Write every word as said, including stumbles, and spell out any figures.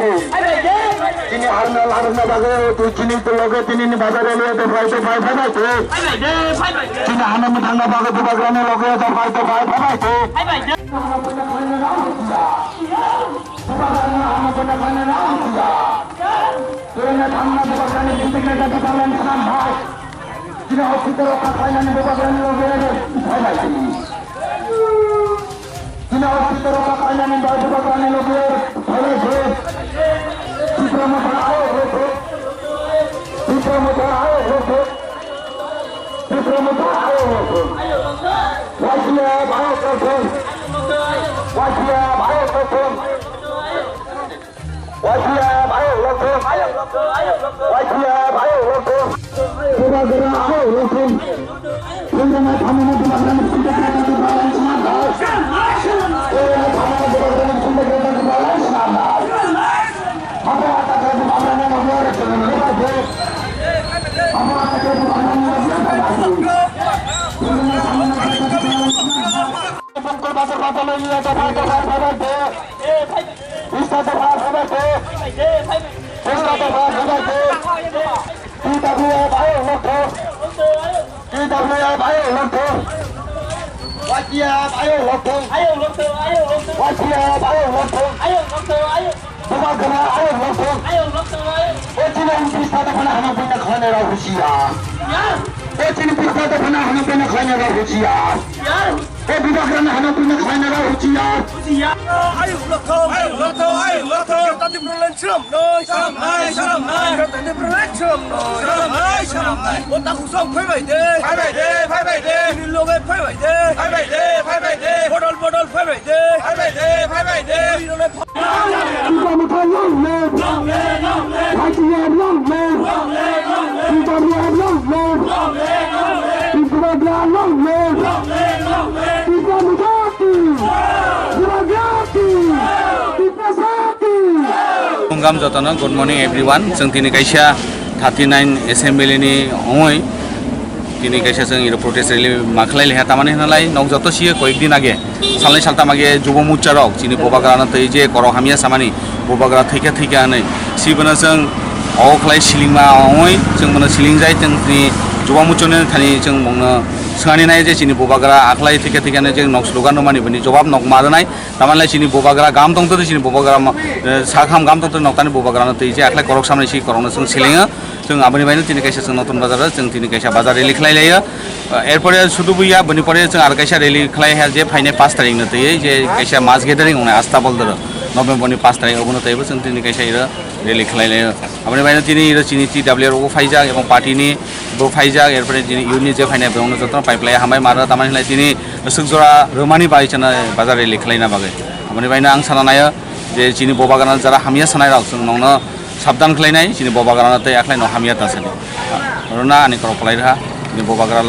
Chini harna larna bagwi twi chini loge tini ni bazar rally o phai to phai phai phai to. Chini hana mwthangna bagwi bubagrani loge to phai to phai phai phai to. Bubagrani hana mwthangna bagwi bubagrani loge to phai to phai. Chini hospital o kha khainani bubagrani loge phai phai to. Chini hospital o kha khainani bai bubagrani loge phai phai to. Tipra Motha ayo loge. Tipra Motha ayo loge. Tipra Motha ayo loge. Y T F ayo loge. Y T F ayo loge. Y T F ayo loge. Y T F ayo loge. Bubagra ayo loge. Bubagra ayo loge. T W F ayo loge. T W F ayo loge. Y T F ayo loge. Y T F ayo loge. Bubagra ayo loge. O chini M P state phana hana buina khlaina rok husiya. O chini P state phana hana buina khlaina rok husiya. O bubagrani hana buina khlaina rok husiya. Ayuk lothong, ayuk lothong, ayuk lothong. Jatadi Bru Line sram noi. Sram noi, sram noi. Jatadi Bru Line sram noi. Sram noi, sram noi. O ta husong phai bai de. Phai bai de, phai bai de. Ni loge phai bai de. Phai bai de, phai bai de. Bodol, bodol phai bai de. Phai bai de, phai bai de. Ni loge phai Tipra Motha long live! Y T F long live! T W F long live! Tipra Motha long live! Tipra Motha ki! Tipra Motha ki! Tipra Motha ki! Welcome jotono, good morning everyone. Chwng tini kaisa thirty nine assembly ni ongoi tini kaisa chwng iro protest rally ma khlai liha, tamani hwnalai nok joto siye koyek din age, salnai saltam age Jubo Morcha rok chini bubagrano twi je korok hamya samani, bubagra thwikha thwikha hwnwi, si bono chwng o khlai silingma ongoi chwng bono silingjai, chwng tini Jubo Morcha ni thani chwng bongno swngani nai je chini bubagra akhlai thwikha thwikha hwnwi chwng nok slogan rwmani bini jobab nok ma rwnai. Tamani lai chini bubagra gam tongtwtwi, chini bubagra ma-, eh, sakham gam tongtwtwi noktani bubagrano twi je akhlai korok samani si korokno chwng silingo. Chwng aboni baino tini kaisa chwng Notun Bazar o chwng tini kaisa bazar rally khlai laio. Eh, erpore sudu buya, boni pore chwng ar kaisa rally khlai ha je phainai pash tarikno twi je kaisa mass gathering wngnai Asta Boldoro November ni pash tarik, obono twibo chwng tini kaisa iro rally khlai laio. Aboni baino tini iro chini T W R bo phaijak ebong party ni bo phaijak, erpore chini unit je phainai borokno jotono pai phlai hambai maro, tamani hwnlai chini swk jora rwmani bai chana bazar rally khlaina bagwi. Aboni baino ang sana naio je chini bubagrano jara hamya sanai rok chwng nokno sabdan khlainai, chini bubagrano tei akhlai no hamya ta sani. Rwna ani korok kwlai rwha, chini bubagra